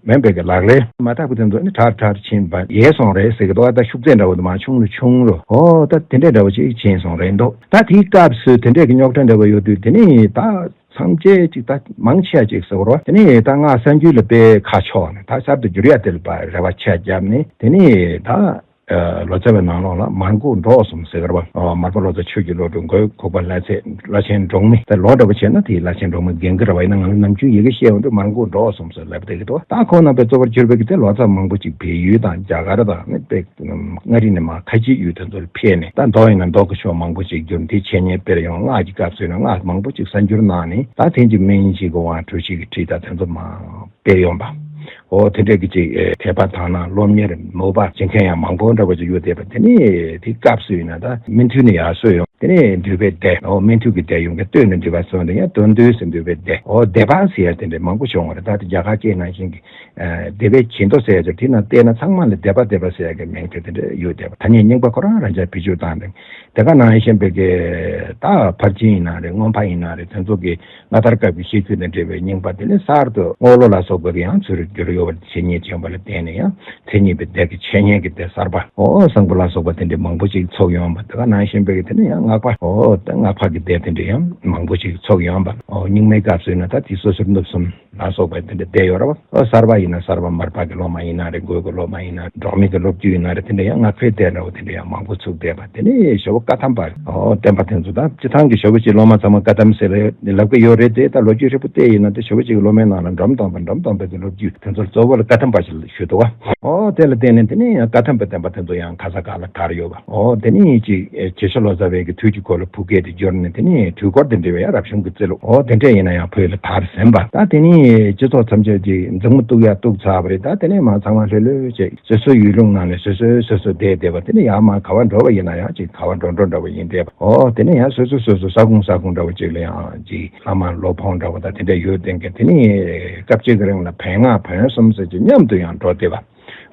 མིན་པའི་གི་ལག་ལེན་མ་དག་པ་དེ་ཚོ་ནི་དྲག་དྲག་ཕྱིན་པ་ཡལ་སོང་རེད་ཟེར་གི་འདུག་ད་ཤུགས་ཚད་འདྲ་བོ་དེ་མར་ཆུང་རུ་ཆུང་རུ། འོ་ད་དེ་འདྲས་འདྲ་བོ་ཅིག་ཕྱིན་སོང་རེད་འདུག་ད་དེའི་སྐབས་སུ་དེ་འདྲས་ཀྱི་རྙོག་དྲ་འདྲ་བོ་ཡོད་དུས། དེ་ནས་ད་ཐམས་ཅད་ཅིག་ད་མང་ཆེ་བ་ཅིག་ཟེར་བ་རེད། དེ་ནས་ད་སྔགས་གསར་འགྱུར་ལ་དཔེ་ཁ་ཕྱོགས་ནས་ད་གསར་དུ་བསྒྱུར་ཡ་དེ་ལ་རེ་བ་ཆེ་བརྒྱབ་ནས། དེ་ནས་ད་ལོ་ཙཱ་བའི་ནང་ལོགས་ལ་མར་འགོག་འབྲོག་གསུམ་ཟེར་གི་རེད་བ། མར་པ་ལོ་ཙཱ་ཆོས་ཀྱི་བློ་གྲོས། མགོན་ཁོག་པ་ལྷ་རྩེ། བླ་ཆེན་འབྲོག་མི། ད་ལོ་འདྲ་བོ་བྱས་ན་དེའི་བླ་ཆེན་འབྲོག་མི་རྒན་གྱི་རེད་བ། ཡིན་ན་ང་ཚོ་ནམ་རྒྱུན་ཡི་གེ་བཤད་ཡོང་དུས་མར་འགོག་འབྲོག་གསུམ་ཟེར་ལབ་བསྡད་ཀྱི་འདུག་ད་ཁོང་རྣམ་པས་གཙོ་བོར་གྱུར་པའི་གི་དེ་ལོ་ཙཱ་མང་པོ་ཅིག་བལ་ཡུལ་དང་རྒྱ་གར་དང་ནི་དཔེ་མངའ་རིས་ནས་མར་ཁ་ཆེའི་ཡུལ་དེ་ཚོ་ལ་ཕེབས་ནས། ད་མདོ་ཡིན་ན་མདོ་གི་ཆོས་མང་པོ་ཅིག་བསྒྱུར། དེའི་འཆད་ཉན་སྤེལ་ཡོང་། སྔགས་ཀྱི་སྐབས་སུ་ཡིན་ན་སྔགས་མང་པོ་ཅིག་གསར་འགྱུར་གནང་ནས། ད་དེང་གི་སྨན་གཞི་གི་དབང་གྲུ་བཞི་གི་ཁྲིད་དང་དེ་ཚོ་མར་སྤེལ་ཡོང་པ། འོ་དེ་འདྲས་ཀྱི་ཅིག་ཨེ་དད་པ་དག་སྣང་སློབ་གཉེར་མོས་པ་བྱེད་མཁན་ཡང་མང་པོ་འདྲ་བོ་ཅིག་ཡོད་བསྡད་པ། དེ་ནས་དེའི་སྐབས་སུ་ཡིན་ན་ད་སྨན་ཐུན་ནས་ཡར་གསོལ་ཡོང་། དེ་ནས་འདུས་པའི་སྡེ། འོ་སྨན་ཐུན་གྱི་སྡེ་ཡོང་གི། སྟོད་ནས་འདུས་པ་སོང་དེ་ཡང་དོན་བསྡུས་ཟེར་འདུས་པའི་སྡེ། འོ་སྡེ་པ་ཟེར་ཡ་དེ་འདྲས་མང་པོ་བྱུང་བ་རེད། ད་དེ་རྒྱ་གར་སྐད་ནང་བཞིན་གྱི་ཨེ་སྡེ་པའི་བྱེ་མདོ་ཟེར་ཡ་ཅིག་དེ་ན་དེ་ཚང་མ་ལ་སྡེ་པ་སྡེ་པ་ཟེར་ཡ་གི་མིང་དེ་དེ་འདྲས་ཡོད་བསྡད་པ། ཐ་སྙད་རྙིང་པ་ཁོ་རང་རང་ཅག་བེད་སྤྱོད་བཏང་ནས། དེ་ག་ནང་བཞིན་པའི་གི་ད་ཕར་ཕྱིན་ཡིན་ན་རེད། མངོན་པ་ཡིན་ན་རེད། དེ་ཚོ་གི་སྔ་དར་སྐབས་ཀྱི་ཤེས་ཚུལ་དང་འབྲེལ་བའི་རྙིང་པ་དེ་ནས་གསར་དུ་རྔོག་ལོ་ལ་སོགས་པ་གི་ཡང་ཚུར་བསྒྱུར་ཡོད་པ་བྱས་ཉེས་བྱས་པ་ལ་བརྟེན་ནས། ཡང་མཚན་ཉིད་པའི་སྡེ་གི་འཆད་ཉན་གྱི་སྡེ་གསར་པ། འོ་བཟང་པོ་ལ་སོགས་པ་དེ་འདྲའི་མང་པོ་ཅིག་ཚུགས་ཡོང་བ། དེ་ག་ནང་བཞིན་པའི་གི་དེ་ནས་ཡང་སྔགས་པ། འོ་ད་སྔགས་པ་གི་སྡེ་དེ་འདྲ་ཡང་མང་པོ་ཅིག་ཚུགས་ཡོང་བ། འོ་རྙིང་མའི་སྐབས་སུ་ཡིན་ན་ད་དེ་སོ་སོར་གནུབས་གསུམ་ལ་སོགས་པ་དེ་འདྲ་བསྡད་ཡོད་རེད་བ། ཨ་གསར་པ་ཡིན་ན་གསར་པ་མར་པ་གི་སློབ་མ་ཡིན་ན་རེད། མགོན་གྱི་སློབ་མ་ཡིན་ན། འབྲོག་མི་གི་སློབ་བརྒྱུད་ཡིན་ན་རེད། དེ་འདྲ་ཡང་སྔགས་པའི་སྡེ་འདྲ་བོ་དེ་འདྲ་ཡང་མང་པོ་ཚུགས་བསྡད་པ། དེ་ནས་ཞེ་པོ་བཀའ་གདམས་པ། ཨོ་བསྟན་པ་དེ་ཚོ་ད་སྤྱི་བཏང་གི་ཞེ་པོ་ཅིག་སློབ་མ་ཚང་མ་བཀའ་གདམས་ཟེར་ལབ་ཀྱི་ཡོད་རེད་དེ། ད་ལོ་རྒྱུས་ཧྲིལ་པོ་བལྟས་ཡིན་ན་དེ་ཞེ་པོ་ཅིག་གི་སློབ་མའི་ནང་ལ་འབྲོམ་སྟོན་པ། འབྲོམ་སྟོན་པ་གི་སློབ་བརྒྱུད་དེ་ཚོར་གཙོ་བོ་ལ་བཀའ་གདམས་པ་ཞིག་ཞུ་འདུག་བ། ཨོ་དེ་ལ་བརྟེན་ནས་དེ་ནས་ཡང་བཀའ་གདམས་པའི་བསྟན་པ་དེ་ཚོ་ཡང་ག་ས་ག་ལ་དར་ཡོད་པ། ཨོ་དེ་ནས་ཅིག་རྗེ་བཙུན་ལོ་ཙཱ་བའི་གི་དུས་ཀྱི་འཁོར་ལོ་བུ་སྐད་དེ་བསྒྱུར་ནས། དེ་ནས་དུས་འཁོར་དེ་འབྲེལ་བའི་ཡང་རབ་བྱུང་གི་རྩིས་ལུགས། ཨོ་དེ་འདྲས་ཡིན་ན་ཡང་བོད་ལ་དར་ཟིན་པ། ད་དེ་ནས་སྤྱི་ཚོགས་ཐམས་ཅད་ཀྱིས་མཛུབ་མོ་གཏུག་ཡ་གཏུག་ཚར་བ་རེད། ད་དེ་ནས་མར་ཚང་མ་ལྷོད་ལྷོད་བྱས། སོ་སོའི་ཡུལ་ལུང་ནང་ནས་སོ་སོའི་སོ་སོ་བསྡད་བསྡད་པ། དེ་ནས་ཡང་མར་ག་བ་འགྲོ་བ་ཡིན་ན་ཡང་ཅིག་ག་བ་འགྲོ་འགྲོ་འདྲ་བོ་ཡིན་བསྡད་པ། ཨོ་དེ་ནས་ཡང་སོ་སོ་སོ་སོ་ས་ཁོངས་ས་ཁོངས་འདྲ་བོ་ཅིག་ལ་ཡང་ཅིག་བླ་མ་སློབ་དཔོན་འདྲ་བོ་དང་དེ་འདྲ་ཡོད་བསྡད་མཁན། དེ་ནས་སྐབས་གཅིག་གི་རིང་ལ་བོན་སྔགས་བོན་གསུམ་ཟེར་གྱི་མཉམ་དུ་ཡང་འགྲོ་བསྡད་པ།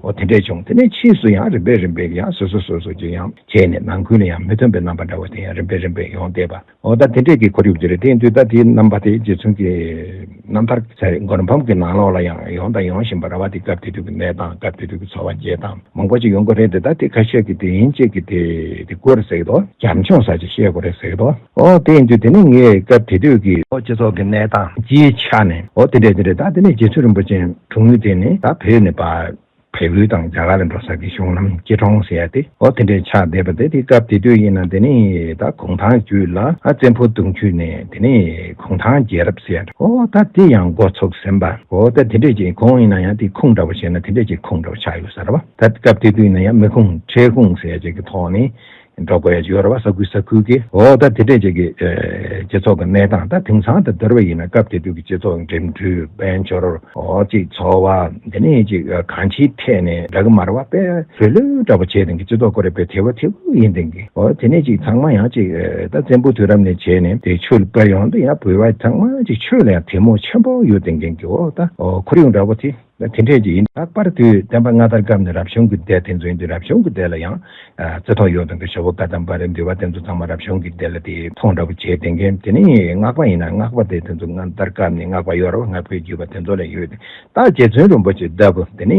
འོ་དེ་འདྲས་བྱུང་། དེ་ནས་ཕྱིས་སུ་ཡང་རིམ་པས་རིམ་པས་ཡང་སོ་སོ་སོ་སོ་ཅིག་ཡང་བྱས་ནས་ནང་ཁུལ་ལ་ཡང་མི་མཐུན་པའི་རྣམ་པ་འདྲ་བོ་དེ་ཡང་རིམ་པས་རིམ་པས་ཡོང་བསྡད་པ། འོ་ད་དེ་འདྲས་ཀྱི་ཁོར་ཡུག་ཅིག་རེད། དེ་ཡིན་དུས་ད་དེའི་རྣམ་པ་དེ་རྗེ་བཙུན་གྱི་རྣམ་ཐར་ཟེར་མགུར་འབུམ་གྱི་ནང་ལོགས་ལ་ཡང་ཡོང་དང་ཡོང་བཞིན་པ་རེད་བ། དེ་སྐབས་དེ་དུས་ཀྱི་གནས་སྟངས། སྐབས་དེ་དུས་ཀྱི་འཚོ་བ་སྐྱེལ་སྟངས་མང་པོ་ཅིག་ཡོང་གི་རེད་དེ། ད་དེ་ཁ་ཤས་ཀྱིས་དེ་ཡིན་ཅིག་གིས་དེ་དེ་མགུར་ཟེར་གི་འདུག་རྒྱབ་ལྗོངས་ས་ཅིག་བཤད་དགོས་རེད་ཟེར་གི་འདུག་འོ་དེ་ཡིན་དུས་དེ་ནི་ངས་སྐབས་དེ་དུས་ཀྱི་འོ་སྤྱི་ཚོགས་ཀྱི་གནས་སྟངས་སྤྱིའི་ཆ་ནས་འོ་དེ་འདྲས་དེ་འདྲས། ད་དེ་ནས་རྗེ་བཙུན་རིན་པོ་ཆེ་འཁྲུངས་ཡུལ་དེ་ནི་ད་བོད་ནས་ཕར་བལ་ཡུལ་དང་རྒྱ་གར་ལ་འགྲོ་ས་གི་གཞུང་ལམ་སྐྱིད་གྲོང་ཟེར་ཡ་དེ་འོ་དེ་འདྲས་ཆགས་བསྡད་པ་དེ། དེ་སྐབས་དེ་དུས་ཡིན་ན་དེ་ནི་ད་གུང་ཐང་རྒྱུད་ལ་ཨ་བཙན་པོ་གདུང་རྒྱུད་ནས་དེ་ནི་གུང་ཐང་རྒྱལ་རབས་ཟེར་ཡ་འོ་ད་དེ་ཡང་འགོ་ཚུགས་ཟིན་པ། འོ་ད་དེ་འདྲས་ཀྱི་ཁོང་ཡིན་ན་ཡང་དེ་ཁུངས་འདྲ་བོ་བྱས་ན་དེ་འདྲས་ཀྱི་ཁུངས་འདྲ་བོ་ཆགས་ཡོད་ས་རེད་བ། ད་སྐབས་དེ་དུས་ཡིན་ན་ཡང་མི་ཁུངས་ཁྲེལ་ཁུངས་ཟེར་ཡ་ཅིག་གི་ཐོག་ནས། འགྲོ་དགོས་ཡ་ཡོད་རེད་བ། ས་ཁུལ་ས་ཁུལ་གྱི། འོ་ད་དེ་འདྲས་ཅིག་གི་ཨེ་སྤྱི་ཚོགས་ཀྱི་གནས་སྟངས། ད་དེང་སང་དང་བསྡུར་བ་ཡིན་ན་སྐབས་དེ་དུས་ཀྱི་སྤྱི་ཚོགས་འགྲིམ་འགྲུལ་དཔལ་འབྱོར་འོ་ཅིག་འཚོ་བ་དེ་ནས་ཅིག་ཨ་གང་ཅིའི་ཐད་ནས་འདྲ་གི་མ་རེད་བ། དཔེ་རུལ་སུངས་འདྲ་པོ་བྱས་དེང་གི་སྤྱི་ཚོགས་ཀྱི་རེད། དཔེ་ཐེ་བོ་ཐེ་བོ་ཡིན་དེང་གི། འོ་དེ་ནས་ཅིག་ཚང་མ་ཡང་ཅིག་ཨེ་ད་བཙན་པོ་དུས་རབས་ནས་བྱས་ནས་དེ་ཆོས་ལ་དཔེ་ཡོང་དུས་ཡང་བོད་པ་ཚང་མ་ཅིག་ཆོས་ལ་ཡང་དད་མོས་ཆེན་པོ་ཡོད་དེང་གི། འོ་ད་འོ་ཁོར་ཡུག་འདྲ་པོ་དེ། ད་དེ་འདྲས་ཅིག་ཡིན། ལྷག་པར་དུ་བསྟན་པ་སྔ་དར་སྐབས་ནས་རབ་བྱུང་གི་སྡེ་དེ་ཚོ་ཡིན་དུས་རབ་བྱུང་གི་སྡེ་ལ་ཡང་ཨ་བརྩི་མཐོང་ཡོད་དང་གི། ཞོལ་པོ་བཀའ་གདམས་པ་རེད་འདུལ་བ་དེ་ཚོ་ཚང་མ་རབ་བྱུང་གི་སྡེ་ལ་དེ་མཐོང་འདྲ་པོ་བྱས་དེང་གི། དེ་ནས་སྔགས་པ་ཡིན་ན་སྔགས་པ་དེ་དེ་ཚོ་སྔ་དར་སྐབས་ནས་སྔགས་པ་ཡོད་རེད་བ། སྔགས་པའི་བརྒྱུད་པ་དེ་ཚོ་ལ་ཡོད་དེ། ད་རྗེ་བཙུན་རིན་པོ་ཆེ་ལྟ་བུ་དེ་ནས་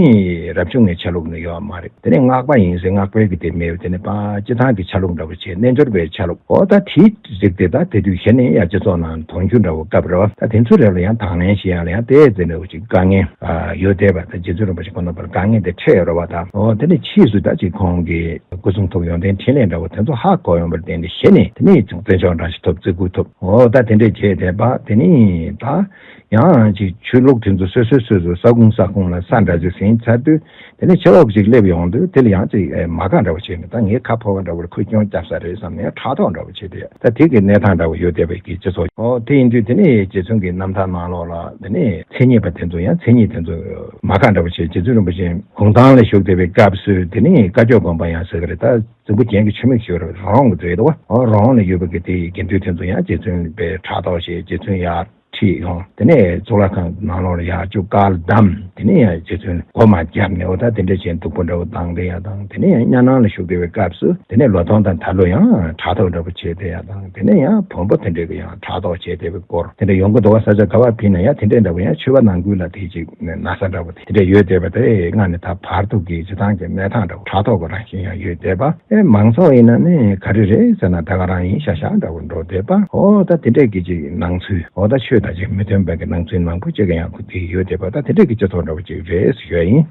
རབ་བྱུང་གི་ཆ་ལུགས་ནི་ཡོད་མ་རེད། དེ་ནས་སྔགས་པ་ཡིན་ཟེར་སྔགས་པའི་གི་དེ་མེད་པ། དེ་ནས་ཕར་སྤྱི་བཏང་གི་ཆ་ལུགས་འདྲ་པོ་བྱས། རྣལ་འབྱོར་པའི་ཆ་ལུགས། འོ་ད་དེའི་རིགས་དེ་ད་དེ་དུས་གཞི་ནས་ཡ་སྤྱི་ཚོགས་ནང་དོན་རྒྱུ་འདྲ་བོ་སྐབས་རེད་བ། ད་དེ་ཚོའི་རིགས་ལ་ཡང་དང་ལེན་བྱེད་ཡ་ལ་ཡང་དེ་ཙམ་འདྲ་བོ་ཅིག་དཀའ་ངལ་ཨ་ཡོད་བསྡད་པ། ད་རྗེ་བཙུན་རིན་པོ་ཆེ་ཁོང་རྣམ་པར་དཀའ་ངལ་དེ་འཕྲད་ཡོད་རེད་བ། ད་འོ་དེ་ནས་ཕྱིས་སུ་ད་ཅིག་ཁོང་གི་སྐུ་གསུང་ཐུགས་ཡོན་ཏན་འཕྲིན་ལས་འདྲ་བོ་དེ་ཚོ་ཧ་གོ་ཡོང་བར་བརྟེན་ཏེ་གཞི་ནས་དེ་ནས་ཅིག་བརྩི་འཇོག་འདྲ་ཞིག་ཐོབ། བརྩི་བཀུར་ཐོབ། འོ་ད་དེ་འདྲས་བྱས་བསྡད་པ། དེ་ནས་ད་ཡང་ཅིག་ཆོས་ལུགས་དེ་ཚོ་སོ་སོས་སོ་སོའི་ས་ཁུངས་ས་ཁོངས་ལ་ས་འདྲ་ཅིག་ཟིན་ཚར་དུས། དེ་ནས་ཕྱི་ལོགས་ཅིག་སླེབས་ཡོང་དུས་དེ་ལ་ཡང་ཅིག་ཨེ་མ་དགའ་འདྲ་བོ་བྱས་ནས། ད་ངའི་ཁ་ཕོ་བ་འདྲ་བོར་ཁོས་སྐྱོན་བརྒྱབ་ས་རེད་བསམ་ནས་ཕྲག་དོག་འདྲ་བོ་བྱས་ཏེ། ད་དེ་གི་གནས་སྟངས་འདྲ་བོ་ཡོད་བསྡད་པའི་གི་སྤྱི་ཚོགས། ཨོ་དེ་ཡིན་དུས་དེ་ནས་རྗེ་བཙུན་གྱི་རྣམ་ཐར་ནང་ལོགས་ལ་དེ་ནས་མཚན་ཉིད་པ་དེ་ཚོ་ཡང་མཚན་ཉིད་དེ་ཚོ་མ་དགའ་འདྲ་བོ་བྱས། རྗེ་བཙུན་རིན་པོ་ཆེ་གུང་ཐང་ལ་བཞུགས་བསྡད་པའི་སྐབས་སུ་དེ་ནས་བཀའ་བརྒྱུད་དགོན་པ་ཡང་ཟེར་གི་རེད། ད་རྫིང་བུ་རྒྱན་གྱི་ཆུ་མིག་ཞེས་པ་རེད། རོང་གི་རེད་དོ། ཨོ་རོང་ལ་ཡོད་པའི་གི་དེ་དགེ་འདུན་དེ་ཚོ་ཡང་རྗེ་བཙུན་པའི་ཕྲག་དོག་བྱས། རྗེ་བཙུན་ཡར་ཁྲིད་ཡོང་། དེ་ནས་གཙུག་ལག་ཁང་ནང་ལོགས་ལ་ཡར་བཅུག་བཀའ་གདམས། དེ་ནས་ཡང་རྗེ་བཙུན་སྒོ་མ་བརྒྱབ་ནས། འོ་ད་དེ་འདྲས་བྱས་སྡུག་པོ་འདྲ་བོ་བཏང་བསྡད་ཡ་དང་། དེ་ནས་ཡང་གཉའ་ནང་ལ་བཞུགས་བསྡད་པའི་སྐབས་སུ་དེ་ནས་ལོ་ཐོང་དང་ད་ལོ་ཡང་ཕྲག་དོག་འདྲ་བོ་བྱས་བསྡད་ཡ་དང་། དེ་ནས་ཡང་བོན་པོ་དེ་འདྲས་ཀྱི་ཡང་ཕྲག་དོག་བྱས་བསྡད་པའི་སྐོར་དེ་འདྲས་ཡོང་གི་འདུག་བ། ས་ཆ་ག་བ་ཕིན་ན་ཡང་དེ་འདྲས་འདྲ་བོ། ཡང་ཆོས་པ་ནང་ཁུལ་ལ་དེ་ཅིག་ན་ཚ་འདྲ་བོ་དེ་འདྲས་ཡོད་བསྡད་པ་དེ་སྔ་ནས་ད་བར་དུ་གི་སྤྱི་བཏང་གི་གནས་སྟངས་འདྲ་བོ། ཕྲག་དོག་གི་རང་བཞིན་ཡང་ཡོད་བསྡད་པ། ཨེ་མང་ཚོགས་ཡིན་ན་ནི་ག་རེ་རེད་ཟེར་ན་ད་ག་རང་ཡིན་ཤག་ཤག་འདྲ་བོ་འགྲོ་བསྡད་པ། འོ་ད་དེ་འདྲས་ཀྱི་ཅིག་སྣང་ཚུལ། འོ་ད་ཆོས་དང་ཅིག་མི་མཐུན་པའི་གི་སྣང་ཚུལ་མང་པོ་ཅིག་ཡང་ཁུ་དེ་ཡོད་བསྡད་པ། ད་དེ་འདྲས་ཀྱི་སྤྱི་ཚོགས་འདྲ་བོ་ཅིག་རེད་ཟེར་ཞུ་ཡ་ཡིན།